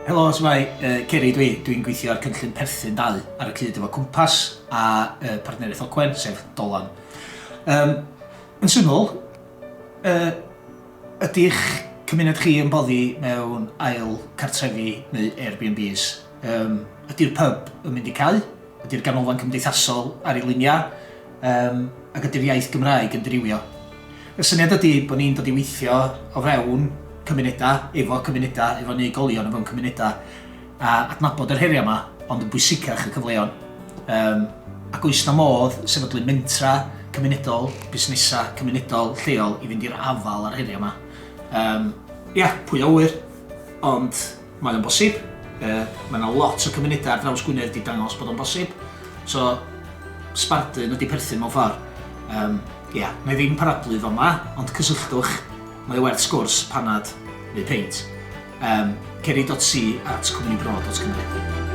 Helo, shwmae, Ceri dwi, dwi'n gweithio ar cynllun Perthyn 2 ar y cyd efo Cwmpas a Partneriaeth Ogwen, sef Dolan. Um, yn syml, ydy'ch cymuned chi yn boddi mewn ail cartrefi neu Airbnbs? Um, ydy'r pub yn mynd i cau? Ydy'r ganolfan cymdeithasol ar ei luniau? Um, ac ydy'r iaith Gymraeg yn dirywio? Y syniad ydy bod ni'n dod i weithio o fewn cymunedau, efo cymunedau, efo unigolion o fewn cymunedau, a adnabod yr heriau yma, ond yn bwysicach y cyfleon. Um, ac oes na modd sefydlu mentra cymunedol, busnesau cymunedol lleol i fynd i'r afael â'r heriau yma. Um, ia, pwy a ŵyr, ond Mae o'n bosib. Mae 'na lot o cymunedau ar draws Gwynedd 'di dangos bod o'n bosib. So, sbardun ydy perthyn mewn ffordd. Um, ia, na i ddim parablu fama, ond cysylltwch, mae o werth sgwrs, panad neu peint. Um, ceri.c at cwmnibro.cymru.